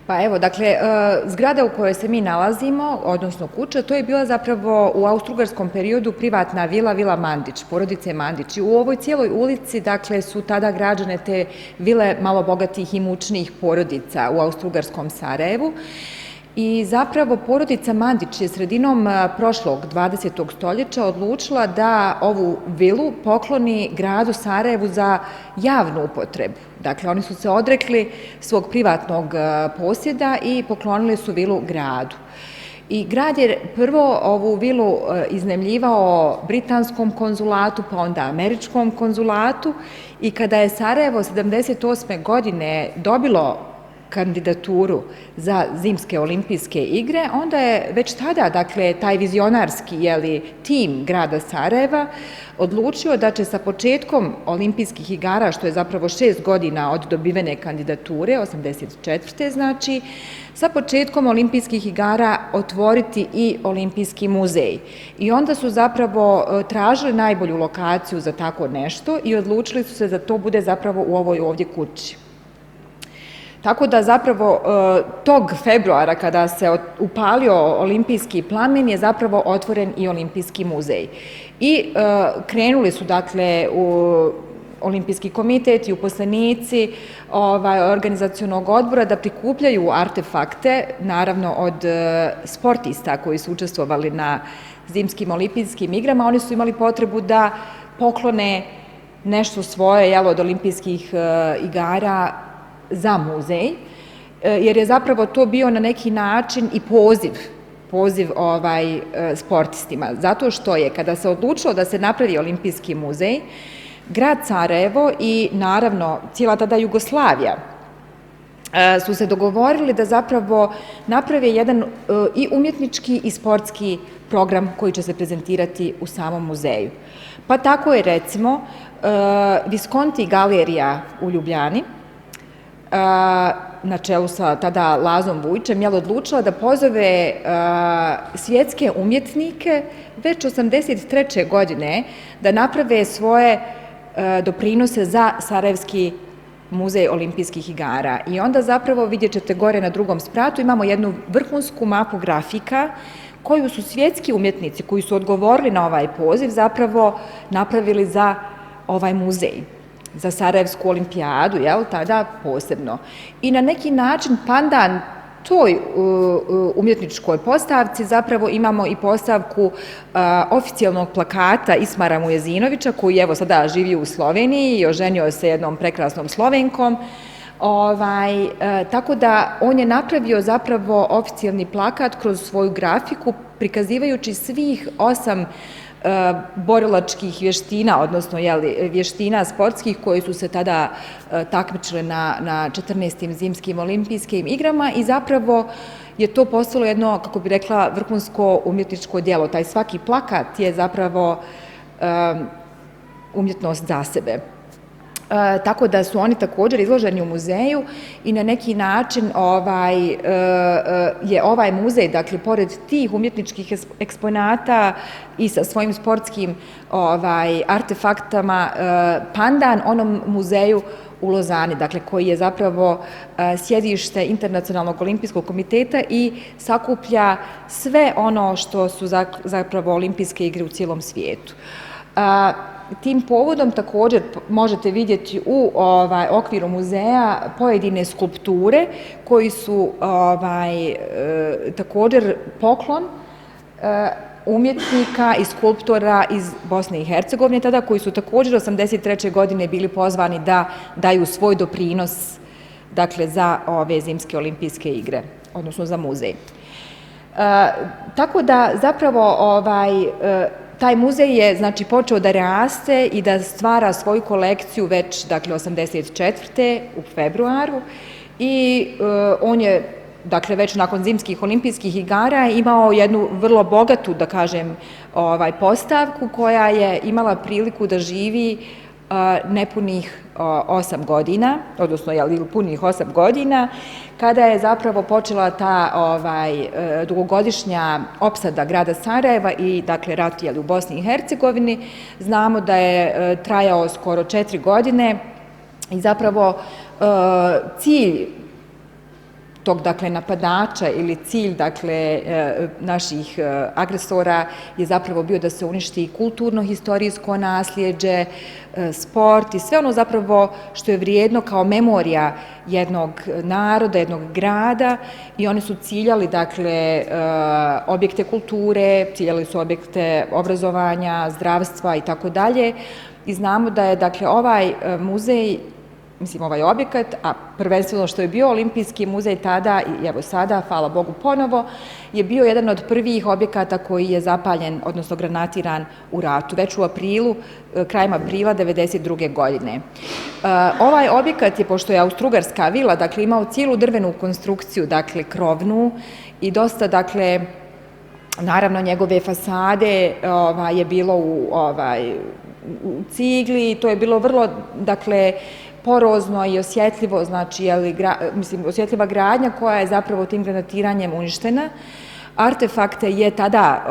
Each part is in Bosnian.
Pa evo, dakle, zgrada u kojoj se mi nalazimo, odnosno kuća, to je bila zapravo u austrougarskom periodu privatna vila Mandić, porodice Mandić. I u ovoj cijeloj ulici, dakle, su tada građene te vile malo bogatih i imućnijih porodica u austrougarskom Sarajevu. I zapravo porodica Mandić je sredinom prošlog 20. stoljeća odlučila da ovu vilu pokloni gradu Sarajevu za javnu upotrebu. Dakle, oni su se odrekli svog privatnog posjeda i poklonili su vilu gradu. I grad je prvo ovu vilu iznajmljivao britanskom konzulatu, pa onda američkom konzulatu, i kada je Sarajevo 78. godine dobilo kandidaturu za zimske olimpijske igre, onda je već tada, dakle, taj vizionarski tim grada Sarajeva odlučio da će sa početkom olimpijskih igara, što je zapravo 6 godina od dobivene kandidature, 84. znači, sa početkom olimpijskih igara otvoriti i olimpijski muzej. I onda su zapravo tražili najbolju lokaciju za tako nešto i odlučili su se da to bude zapravo u ovoj ovdje kući. Tako da zapravo tog februara kada se upalio olimpijski plamen je zapravo otvoren i olimpijski muzej. I krenuli su dakle u olimpijski komitet i uposlenici organizacionog odbora da prikupljaju artefakte, naravno od sportista koji su učestvovali na zimskim olimpijskim igrama. Oni su imali potrebu da poklone nešto svoje od olimpijskih igara za muzej, jer je zapravo to bio na neki način i poziv sportistima. Zato što je, kada se odlučilo da se napravi olimpijski muzej, grad Sarajevo i naravno cijela tada Jugoslavija su se dogovorili da zapravo naprave jedan i umjetnički i sportski program koji će se prezentirati u samom muzeju. Pa tako je recimo Visconti galerija u Ljubljani na čelu sa tada Lazom Vujićem odlučila da pozove svjetske umjetnike već 83. godine da naprave svoje doprinose za Sarajevski muzej olimpijskih igara. I onda zapravo vidjet ćete gore na drugom spratu imamo jednu vrhunsku mapu grafika koju su svjetski umjetnici koji su odgovorili na ovaj poziv zapravo napravili za ovaj muzej, za Sarajevsku olimpijadu, tada posebno. I na neki način pandan toj umjetničkoj postavci zapravo imamo i postavku oficijalnog plakata Ismara Mujezinovića, koji evo sada živi u Sloveniji i oženio se jednom prekrasnom Slovenkom. Tako da on je napravio zapravo oficijalni plakat kroz svoju grafiku prikazivajući svih 8 borilačkih vještina, odnosno vještina sportskih koji su se tada takmičile na 14. zimskim olimpijskim igrama i zapravo je to postalo jedno, kako bi rekla, vrhunsko umjetničko djelo. Taj svaki plakat je zapravo umjetnost za sebe. Tako da su oni također izloženi u muzeju i na neki način je ovaj muzej, dakle, pored tih umjetničkih eksponata i sa svojim sportskim artefaktama pandan onom muzeju u Lozani, dakle, koji je zapravo sjedište Internacionalnog olimpijskog komiteta i sakuplja sve ono što su zapravo olimpijske igre u cijelom svijetu. Tim povodom također možete vidjeti u okviru muzeja pojedine skulpture koji su također poklon umjetnika i skulptora iz Bosne i Hercegovine tada, koji su također 83. godine bili pozvani da daju svoj doprinos, dakle, za ove zimske olimpijske igre, odnosno za muzej. Tako da zapravo taj muzej je, znači, počeo da raste i da stvara svoju kolekciju već, dakle, 84. u februaru i on je, dakle, već nakon zimskih olimpijskih igara imao jednu vrlo bogatu, da kažem, postavku koja je imala priliku da živi nepunih 8 godina, odnosno punih 8 godina, kada je zapravo počela ta dugogodišnja opsada grada Sarajeva i, dakle, rat u Bosni i Hercegovini. Znamo da je trajao skoro 4 godine i zapravo cilj tog, dakle, napadača ili cilj, dakle, naših agresora je zapravo bio da se uništi kulturno-historijsko nasljeđe, sport i sve ono zapravo što je vrijedno kao memorija jednog naroda, jednog grada i oni su ciljali, dakle, objekte kulture, ciljali su objekte obrazovanja, zdravstva i tako dalje. I znamo da je, dakle, ovaj muzej, mislim, ovaj objekat, a prvenstveno što je bio Olimpijski muzej tada i evo sada, hvala Bogu ponovo, je bio jedan od prvih objekata koji je zapaljen, odnosno granatiran u ratu, već u aprilu, krajem aprila 1992. godine. Ovaj objekat je, pošto je Austrougarska vila, dakle, imao cijelu drvenu konstrukciju, dakle, krovnu i dosta, dakle, naravno, njegove fasade je bilo u cigli, to je bilo vrlo, dakle, porozno i osjetljivo, znači, osjetljiva gradnja koja je zapravo tim granatiranjem uništena. Artefakte je tada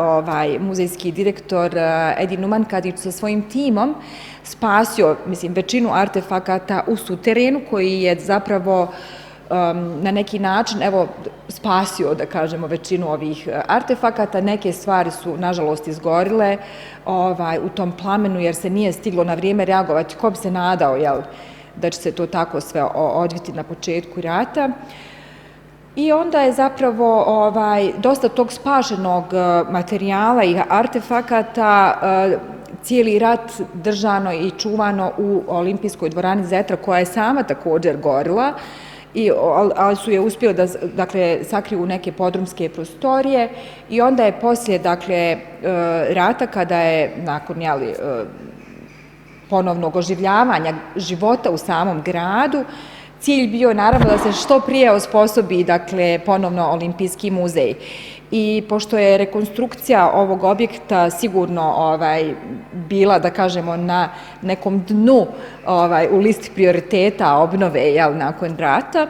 muzejski direktor Edin Numankadić sa svojim timom spasio, mislim, većinu artefakata u suterenu koji je zapravo na neki način, evo, spasio, da kažemo, većinu ovih artefakata. Neke stvari su, nažalost, izgorile u tom plamenu jer se nije stiglo na vrijeme reagovati. Ko bi se nadao, jel, da će se to tako sve odviti na početku rata. I onda je zapravo dosta tog spašenog materijala i artefakata cijeli rat držano i čuvano u Olimpijskoj dvorani Zetra, koja je sama također gorila, ali su je uspjeli da, dakle, sakriju u neke podrumske prostorije i onda je poslije, dakle, rata, kada je nakon, ponovnog oživljavanja života u samom gradu, cilj bio naravno da se što prije osposobi, dakle, ponovno Olimpijski muzej. I pošto je rekonstrukcija ovog objekta sigurno bila, da kažemo, na nekom dnu u listi prioriteta obnove, nakon rata,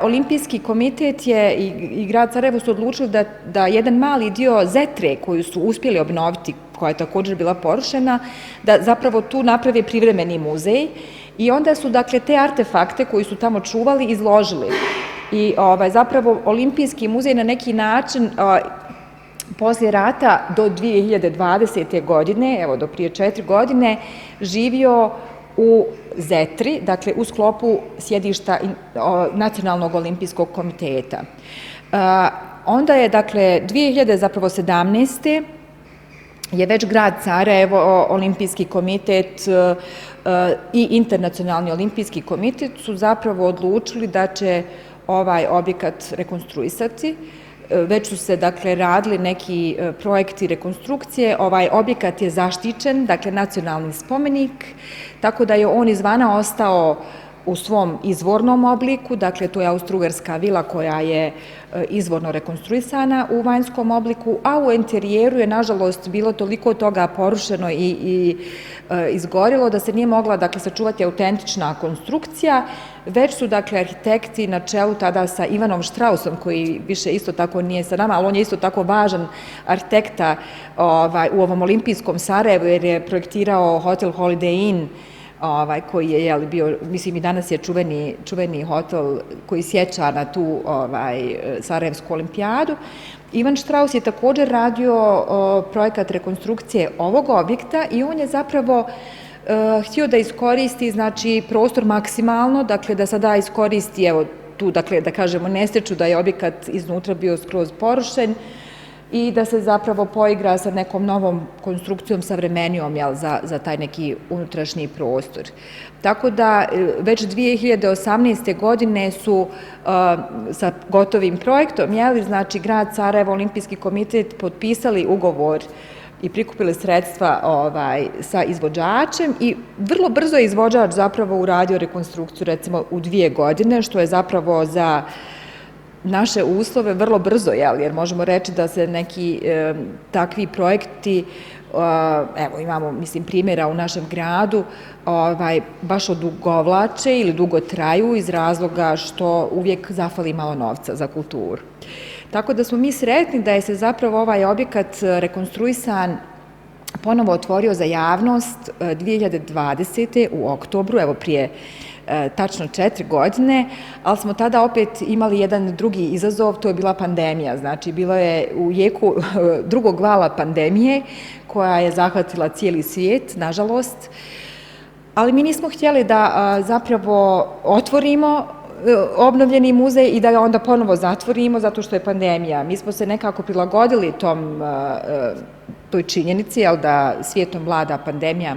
Olimpijski komitet je i grad Sarajevo su odlučili da jedan mali dio Zetre koju su uspjeli obnoviti, koja je također bila porušena, da zapravo tu napravi privremeni muzej i onda su, dakle, te artefakte koji su tamo čuvali izložili. I zapravo Olimpijski muzej na neki način poslije rata do 2020. godine, evo do prije 4 godine, živio u Zetri, dakle u sklopu sjedišta Nacionalnog olimpijskog komiteta. Onda je, dakle, 2017. je već grad Sarajevo, Olimpijski komitet i Internacionalni olimpijski komitet su zapravo odlučili da će ovaj objekat rekonstruisati. Već su se, dakle, radili neki projekti rekonstrukcije. Ovaj objekat je zaštićen, dakle, nacionalni spomenik, tako da je on izvana ostao u svom izvornom obliku, dakle, to je Austrougarska vila koja je izvorno rekonstruisana u vanjskom obliku, a u interijeru je, nažalost, bilo toliko toga porušeno i izgorilo da se nije mogla, dakle, sačuvati autentična konstrukcija, već su, dakle, arhitekti na čelu tada sa Ivanom Štrausom, koji više isto tako nije sa nama, ali on je isto tako važan arhitekta u ovom olimpijskom Sarajevu, jer je projektirao hotel Holiday Inn, koji je bio, mislim, i danas je čuveni hotel koji sjeća na tu Sarajevsku olimpijadu. Ivan Štraus je također radio projekat rekonstrukcije ovog objekta i on je zapravo htio da iskoristi, znači, prostor maksimalno, dakle, da sada iskoristi, evo, tu, dakle, da kažemo, nesreću da je objekat iznutra bio skroz porušen i da se zapravo poigra sa nekom novom konstrukcijom savremenijom, za taj neki unutrašnji prostor. Tako da već 2018. godine su sa gotovim projektom, znači, grad Sarajevo, Olimpijski komitet potpisali ugovor i prikupili sredstva sa izvođačem i vrlo brzo je izvođač zapravo uradio rekonstrukciju, recimo, u 2 godine, što je zapravo za naše uslove vrlo brzo, jer možemo reći da se neki takvi projekti, evo, imamo, mislim, primjera u našem gradu, baš odugovlače ili dugo traju iz razloga što uvijek zafali malo novca za kulturu. Tako da smo mi sretni da je se zapravo ovaj objekat rekonstruisan, ponovo otvorio za javnost 2020. u oktobru, evo prije tačno 4 godine, ali smo tada opet imali jedan drugi izazov, to je bila pandemija. Znači, bilo je u jeku drugog vala pandemije koja je zahvatila cijeli svijet, nažalost, ali mi nismo htjeli da zapravo otvorimo obnovljeni muzej i da ga onda ponovo zatvorimo zato što je pandemija. Mi smo se nekako prilagodili toj činjenici, da svijetom vlada pandemija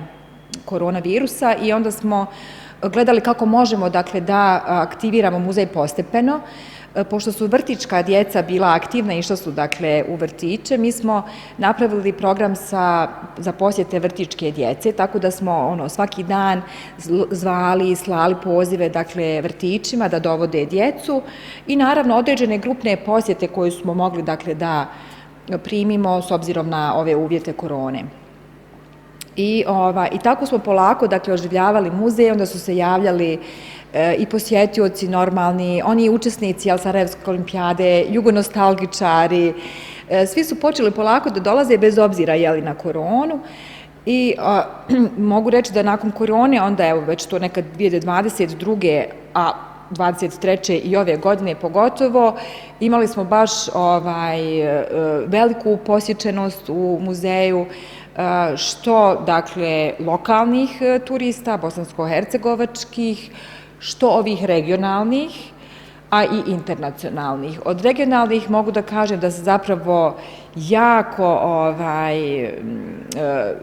koronavirusa i onda smo gledali kako možemo da aktiviramo muzej postepeno. Pošto su vrtićka djeca bila aktivna, išla su u vrtiće, mi smo napravili program za posjete vrtićke djece, tako da smo svaki dan zvali i slali pozive vrtićima da dovode djecu i naravno određene grupne posjete koje smo mogli da primimo s obzirom na ove uvjete korone. I tako smo polako oživljavali muzej, onda su se javljali i posjetioci normalni, oni učesnici Sarajevske olimpijade, jugonostalgičari, svi su počeli polako da dolaze bez obzira na koronu i mogu reći da nakon korone, onda evo već to nekad 2022. a 23. i ove godine pogotovo, imali smo baš veliku posjećenost u muzeju, što lokalnih turista, bosansko-hercegovačkih, što ovih regionalnih, a i internacionalnih. Od regionalnih mogu da kažem da se zapravo jako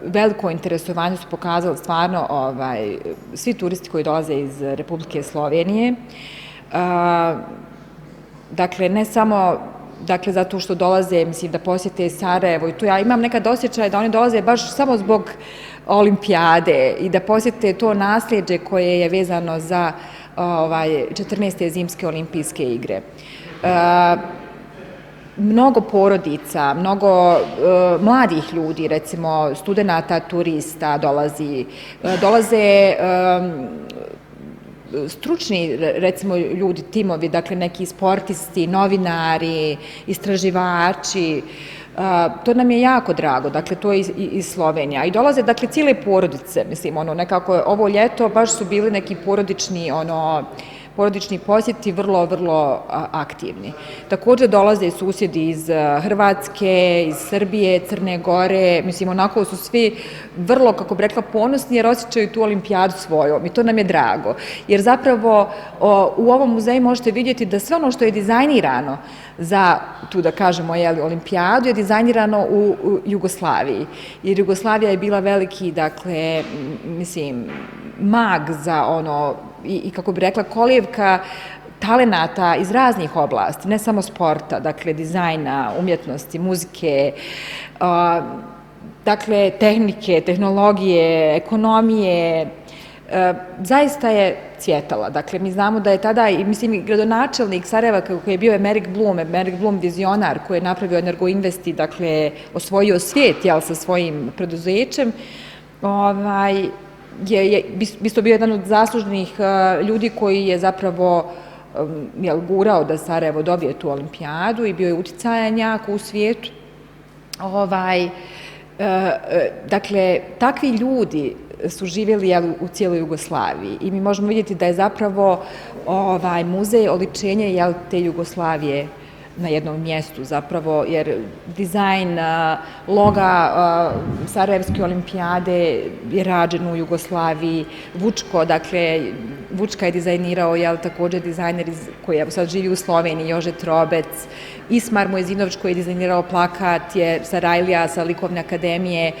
veliko interesovanje su pokazali stvarno svi turisti koji dolaze iz Republike Slovenije. Dakle, ne samo zato što dolaze, mislim, da posjete Sarajevo i to ja imam nekad osjećaj da oni dolaze baš samo zbog olimpijade i da posjete to nasljeđe koje je vezano za 14. zimske olimpijske igre. Mnogo porodica, mnogo mladih ljudi, recimo studenata, turista dolaze stručni, recimo, ljudi, timovi, dakle, neki sportisti, novinari, istraživači, to nam je jako drago, dakle, to je iz Slovenija. I dolaze, dakle, cijele porodice, mislim, nekako, ovo ljeto baš su bili neki porodični posjeti vrlo, vrlo aktivni. Također dolaze susjedi iz Hrvatske, iz Srbije, Crne Gore, mislim, onako su svi vrlo, kako bi rekla, ponosni jer osjećaju tu olimpijadu svojom i to nam je drago. Jer zapravo u ovom muzeju možete vidjeti da sve ono što je dizajnirano za tu, da kažemo, olimpijadu je dizajnirano u Jugoslaviji. Jer Jugoslavija je bila veliki, dakle, mislim, mag za i kako bi rekla, kolijevka talenata iz raznih oblasti, ne samo sporta, dakle, dizajna, umjetnosti, muzike, dakle, tehnike, tehnologije, ekonomije, zaista je cvjetala. Dakle, mi znamo da je tada, mislim, gradonačelnik Sarajeva koji je bio Emerik Blum vizionar koji je napravio Energoinvesti, dakle, osvojio svijet, sa svojim preduzećem, je isto bio jedan od zaslužnih ljudi koji je zapravo gurao da Sarajevo dobije tu olimpijadu i bio je uticajan jako u svijetu. Dakle, takvi ljudi su živjeli u cijeloj Jugoslaviji i mi možemo vidjeti da je zapravo muzej oličenje te Jugoslavije na jednom mjestu zapravo, jer dizajn loga Sarajevske olimpijade je rađen u Jugoslaviji. Vučko, dakle, Vučka je dizajnirao, također dizajner koji sad živi u Sloveniji, Jože Trobec. Ismar Mojezinović koji je dizajnirao plakat je Sarajlija sa Likovne akademije,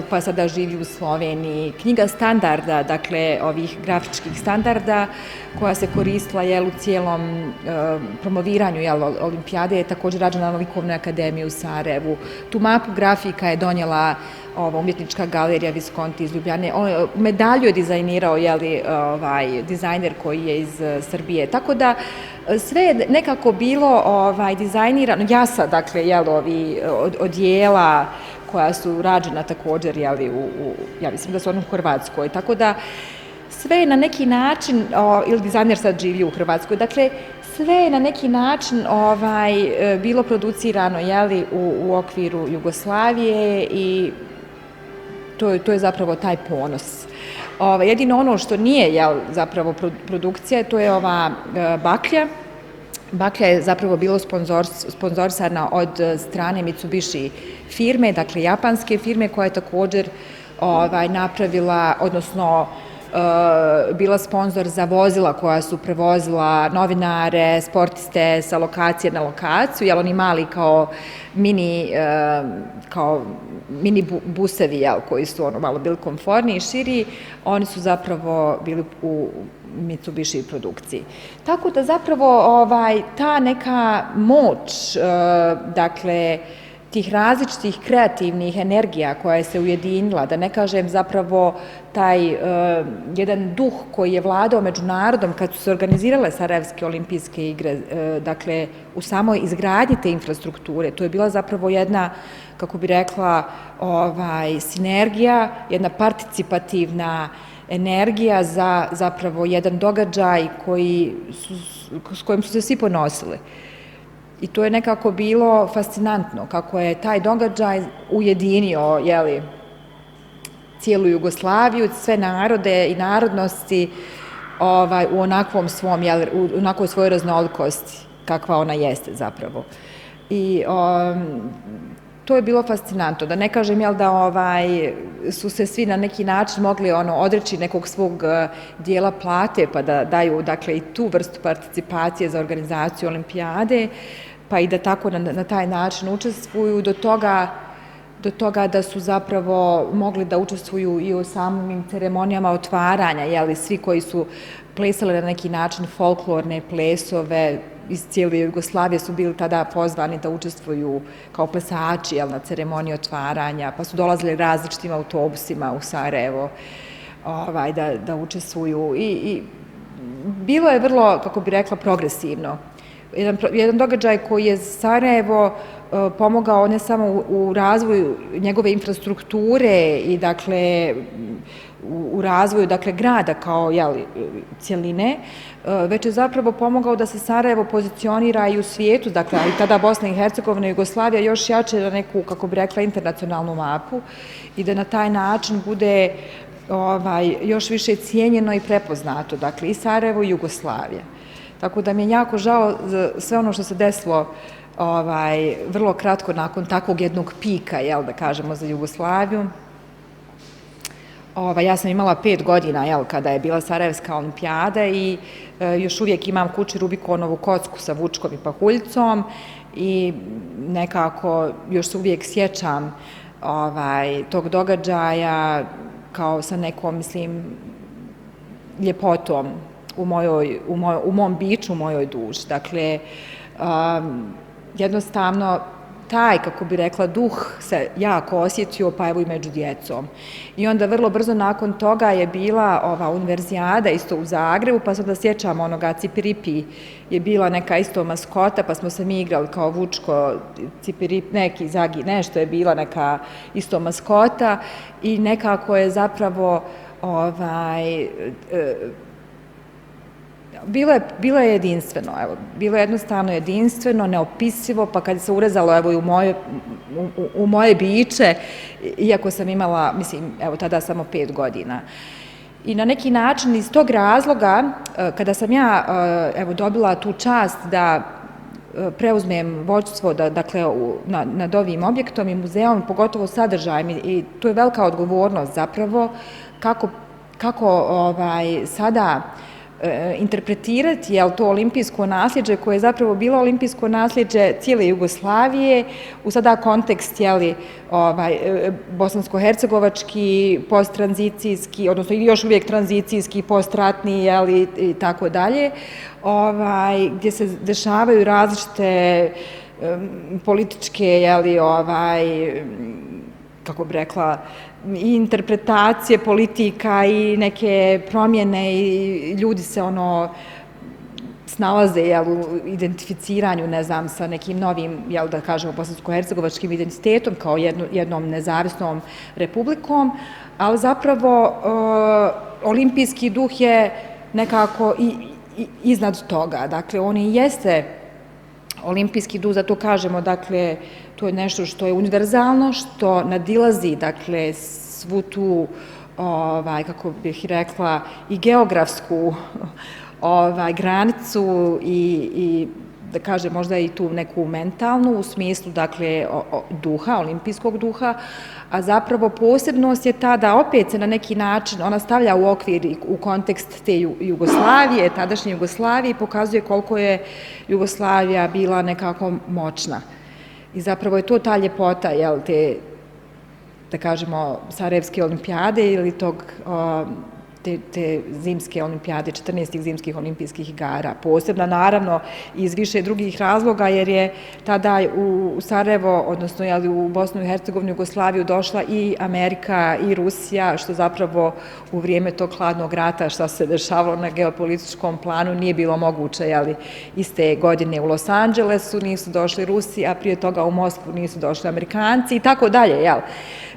pa sada živi u Sloveniji. Knjiga standarda, dakle, ovih grafičkih standarda koja se koristila u cijelom promoviranju olimpijade je također rađena na Likovnoj akademiji u Sarajevu. Tu mapu grafika je donijela umjetnička galerija Visconti iz Ljubljane. Medalju je dizajnirao dizajner koji je iz Srbije. Tako da sve je nekako bilo dizajnirano, jasa, dakle, odijela koja su rađena također, ja mislim da su u Hrvatskoj. Tako da sve je na neki način, ili dizajner sad živi u Hrvatskoj, dakle, sve je na neki način bilo producirano u okviru Jugoslavije i to je zapravo taj ponos. Jedino ono što nije zapravo produkcija, to je ova baklja. Baklja je zapravo bilo sponzorisana od strane Mitsubishi firme, dakle japanske firme koja je također napravila, odnosno bila sponsor za vozila koja su prevozila novinare, sportiste sa lokacije na lokaciju, jer oni mali kao mini busevi koji su malo bili komforniji i širi, oni su zapravo bili u Mitsubishi produkciji. Tako da zapravo ta neka moć, dakle, tih različitih kreativnih energija koja je se ujedinila, da ne kažem zapravo taj jedan duh koji je vladao među narodom kad su se organizirale Sarajevske olimpijske igre, dakle u samoj izgradnji te infrastrukture, to je bila zapravo jedna, kako bi rekla, sinergija, jedna participativna energija za zapravo jedan događaj s kojim su se svi ponosili. I to je nekako bilo fascinantno, kako je taj događaj ujedinio, cijelu Jugoslaviju, sve narode i narodnosti u onakvom svom, u onakvoj svojoj raznolikosti, kakva ona jeste zapravo. I to je bilo fascinantno, da ne kažem da su se svi na neki način mogli odreći nekog svog dijela plate pa da daju dakle i tu vrstu participacije za organizaciju olimpijade, pa i da tako na taj način učestvuju do toga da su zapravo mogli da učestvuju i u samim ceremonijama otvaranja, svi koji su plesali na neki način folklorne plesove iz cijele Jugoslavije su bili tada pozvani da učestvuju kao plesači na ceremoniji otvaranja, pa su dolazili različitim autobusima u Sarajevo da učestvuju i bilo je vrlo, kako bi rekla, progresivno. Jedan događaj koji je Sarajevo pomogao ne samo u razvoju njegove infrastrukture i dakle u razvoju grada kao cjeline, već je zapravo pomogao da se Sarajevo pozicionira i u svijetu, dakle i tada Bosna i Hercegovina i Jugoslavija još jače na neku, kako bi rekla, internacionalnu mapu i da na taj način bude još više cijenjeno i prepoznato, dakle i Sarajevo i Jugoslavija. Tako da mi je jako žao za sve ono što se desilo vrlo kratko nakon takvog jednog pika, da kažemo, za Jugoslaviju. Ja sam imala 5 godina kada je bila Sarajevska olimpijada i još uvijek imam kući Rubikonovu kocku sa Vučkom i Pahuljcom i nekako još se uvijek sjećam tog događaja kao sa nekom, mislim, ljepotom u mom biću, u mojoj duši. Dakle, jednostavno, taj, kako bi rekla, duh se jako osjetio, pa evo i među djecom. I onda vrlo brzo nakon toga je bila ova univerzijada isto u Zagrebu, pa se onda sjećam onoga Cipiripi je bila neka isto maskota, pa smo se mi igrali kao Vučko, Cipirip, neki Zagi, nešto je bila neka isto maskota i nekako je zapravo bilo je jedinstveno, bilo je jednostavno jedinstveno, neopisivo, pa kad se urezalo i u moje biće, iako sam imala, mislim, tada samo 5 godina. I na neki način iz tog razloga, kada sam ja dobila tu čast da preuzmem vođstvo, dakle, nad ovim objektom i muzeom, pogotovo sadržajem, i to je velika odgovornost zapravo, kako sada interpretirati to olimpijsko nasljeđe koje je zapravo bilo olimpijsko nasljeđe cijele Jugoslavije u sada kontekst bosansko-hercegovački, posttranzicijski, odnosno još uvijek tranzicijski, postratni i tako dalje, gdje se dešavaju različite političke, kako bi rekla, i interpretacije politika i neke promjene i ljudi se snalaze u identificiranju, ne znam, sa nekim novim, da kažemo, bosansko-hercegovačkim identitetom kao jednom nezavisnom republikom, ali zapravo olimpijski duh je nekako iznad toga. Dakle, on i jeste olimpijski duh, zato kažemo, dakle, to je nešto što je univerzalno, što nadilazi, dakle, svu tu, kako bih rekla, i geografsku granicu i da kažem možda i tu neku mentalnu u smislu, dakle, duha, olimpijskog duha, a zapravo posebnost je ta da opet se na neki način ona stavlja u okvir i u kontekst te Jugoslavije, tadašnje Jugoslavije i pokazuje koliko je Jugoslavija bila nekako moćna. I zapravo je to ta ljepota, jel, te, da kažemo, Sarajevske olimpijade ili te zimske olimpijade, 14. zimskih olimpijskih igara. Posebna, naravno, iz više drugih razloga, jer je tada u Sarajevo, odnosno u Bosnu i Hercegovinu, Jugoslaviju došla i Amerika i Rusija, što zapravo u vrijeme tog hladnog rata, što se dešavalo na geopolitičkom planu, nije bilo moguće, iste godine u Los Angelesu nisu došli Rusi, a prije toga u Moskvu nisu došli Amerikanci i tako dalje, jel?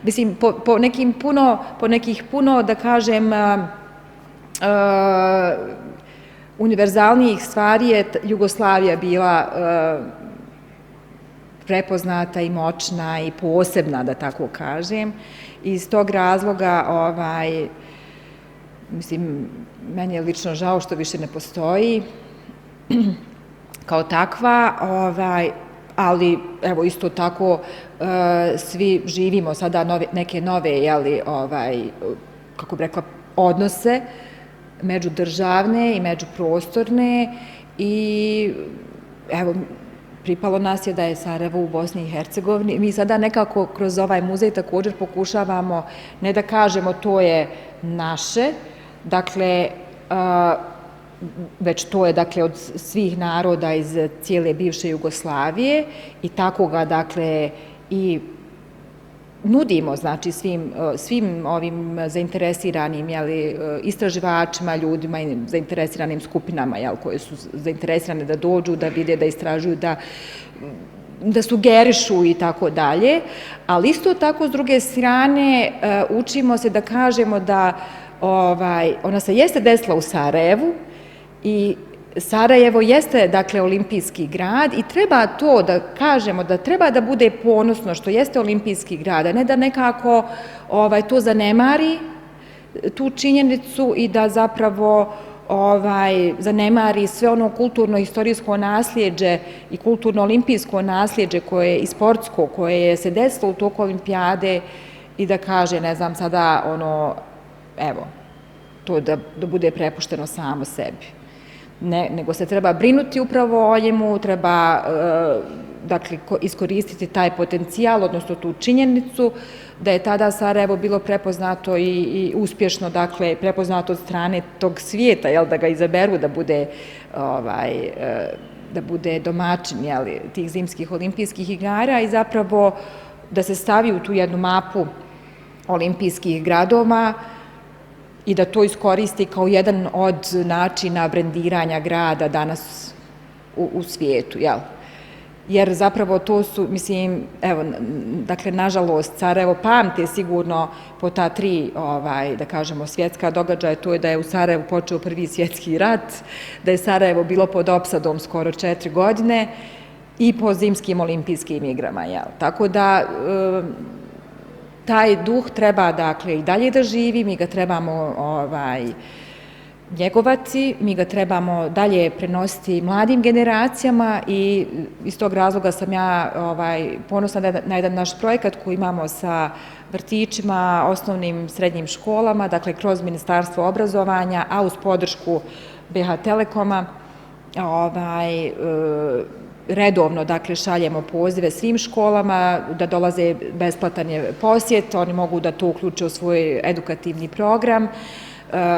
Mislim, po nekih puno, da kažem, univerzalnijih stvari je Jugoslavija bila prepoznata i moćna i posebna, da tako kažem. Iz tog razloga, mislim, meni je lično žao što više ne postoji kao takva, ali evo isto tako svi živimo sada neke nove, kako bi rekla, odnose međudržavne i međuprostorne i evo, pripalo nas je da je Sarajevo u Bosni i Hercegovini. Mi sada nekako kroz ovaj muzej također pokušavamo, ne da kažemo to je naše, dakle, već to je, dakle, od svih naroda iz cijele bivše Jugoslavije i tako ga, dakle, i nudimo, znači, svim ovim zainteresiranim, istraživačima, ljudima i zainteresiranim skupinama, koje su zainteresirane da dođu, da vide, da istražuju, da sugerišu i tako dalje, ali isto tako, s druge strane, učimo se da kažemo da ona se jeste desila u Sarajevu, i Sarajevo jeste, dakle, olimpijski grad i treba to da kažemo, da treba da bude ponosno što jeste olimpijski grad, a ne da nekako to zanemari, tu činjenicu i da zapravo zanemari sve ono kulturno-istorijsko nasljeđe i kulturno-olimpijsko nasljeđe i sportsko koje se desilo u toku olimpijade i da kaže, ne znam, sada evo, to da bude prepušteno samo sebi. Nego se treba brinuti upravo o njemu, treba, dakle, iskoristiti taj potencijal, odnosno tu činjenicu da je tada Sarajevo bilo prepoznato i uspješno, dakle, prepoznato od strane tog svijeta, da ga izaberu da bude domaćin, tih zimskih olimpijskih igara i zapravo da se stavi u tu jednu mapu olimpijskih gradova i da to iskoristi kao jedan od načina brendiranja grada danas u svijetu, jel? Jer zapravo to su, mislim, evo, dakle, nažalost, Sarajevo pamte sigurno po ta tri, da kažemo, svjetska događaja, to je da je u Sarajevu počeo Prvi svjetski rat, da je Sarajevo bilo pod opsadom skoro 4 godine i po zimskim olimpijskim igrama, jel? Tako da taj duh treba, dakle, i dalje da živi, mi ga trebamo njegovati, mi ga trebamo dalje prenositi mladim generacijama i iz tog razloga sam ja ponosna na jedan naš projekat koji imamo sa vrtićima, osnovnim, srednjim školama, dakle, kroz Ministarstvo obrazovanja, a uz podršku BH Telekoma, redovno, dakle, šaljemo pozive svim školama da dolaze, besplatan je posjet, oni mogu da to uključe u svoj edukativni program,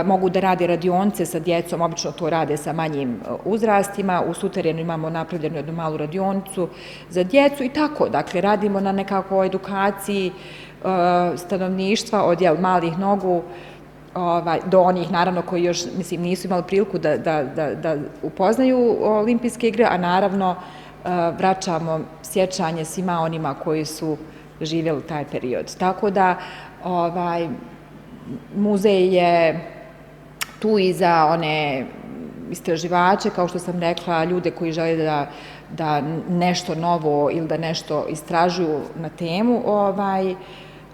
mogu da rade radionice sa djecom, obično to rade sa manjim uzrastima, u suterenu imamo napravljenu jednu malu radionicu za djecu i tako, dakle, radimo na nekakvoj edukaciji stanovništva od malih nogu do onih, naravno, koji još, mislim, nisu imali priliku da upoznaju olimpijske igre, a naravno vraćamo sjećanje svima onima koji su živjeli taj period. Tako da, muzej je tu i za one istraživače, kao što sam rekla, ljude koji žele da nešto novo ili da nešto istražuju na temu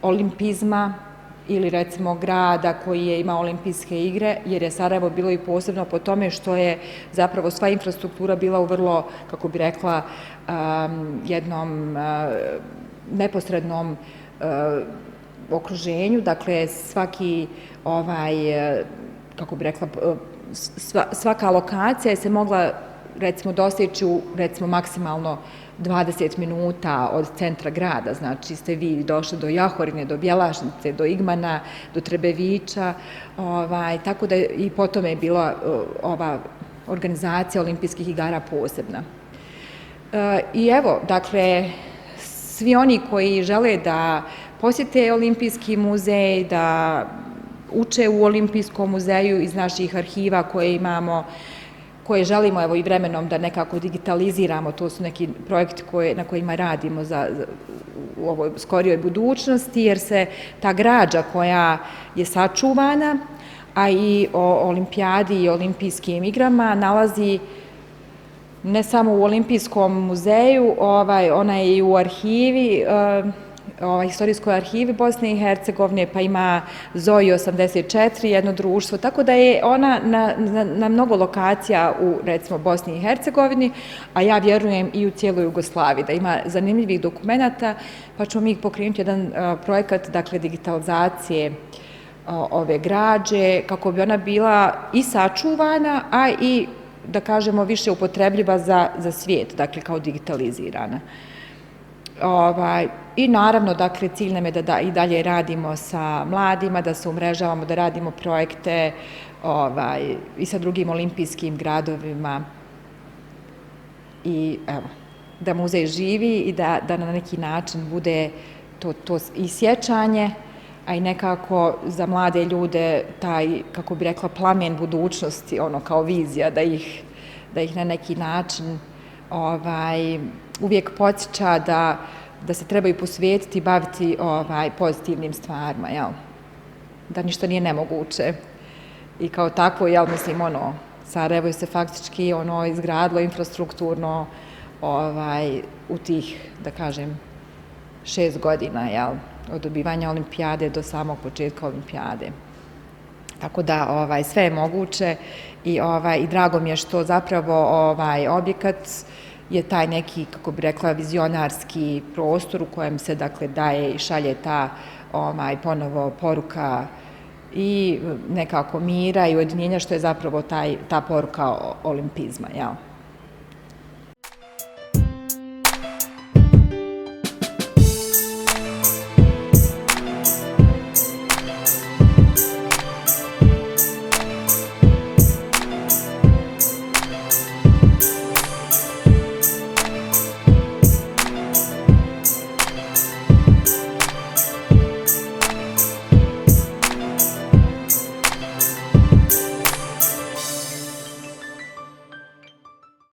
olimpizma ili recimo grada koji je imao olimpijske igre, jer je Sarajevo bilo i posebno po tome što je zapravo sva infrastruktura bila u vrlo, kako bi rekla, jednom neposrednom okruženju, dakle svaki kako bi rekla, svaka lokacija se mogla recimo dostići u recimo maksimalno 20 minuta od centra grada, znači ste vi došli do Jahorine, do Bjelašnice, do Igmana, do Trebevića, tako da i potom je bila ova organizacija olimpijskih igara posebna. I evo, dakle, svi oni koji žele da posjete Olimpijski muzej, da uče u Olimpijskom muzeju iz naših arhiva koje imamo, koje želimo evo i vremenom da nekako digitaliziramo, to su neki projekti na kojima radimo u ovoj skorijoj budućnosti, jer se ta građa koja je sačuvana, a i o olimpijadi i olimpijskim igrama nalazi ne samo u Olimpijskom muzeju, ona je i u arhivi, istorijskoj arhivi Bosne i Hercegovine, pa ima ZOI 84, jedno društvo, tako da je ona na mnogo lokacija u, recimo, Bosni i Hercegovini, a ja vjerujem i u cijeloj Jugoslaviji, da ima zanimljivih dokumenata, pa ćemo mi pokrenuti jedan projekat, dakle, digitalizacije ove građe, kako bi ona bila i sačuvana, a i, da kažemo, više upotrebljiva za svijet, dakle, kao digitalizirana. I naravno, dakle, cilj nam je da i dalje radimo sa mladima, da se umrežavamo, da radimo projekte i sa drugim olimpijskim gradovima i evo, da muzej živi i da na neki način bude to i sjećanje, a i nekako za mlade ljude taj, kako bi rekla, plamen budućnosti, ono kao vizija, da ih na neki način uvijek podsjeća da se trebaju posvetiti i baviti pozitivnim stvarima, jel? Da ništa nije nemoguće. I kao tako, jel, mislim, Sarajevo je se faktički izgradilo infrastrukturno u tih, da kažem, 6 godina, jel, od dobivanja olimpijade do samog početka olimpijade. Tako da sve je moguće i drago mi je što zapravo objekat je taj neki, kako bi rekla, vizionarski prostor u kojem se, dakle, daje i šalje ta ponovo poruka i nekako mira i ujedinjenja, što je zapravo ta poruka olimpizma, jel?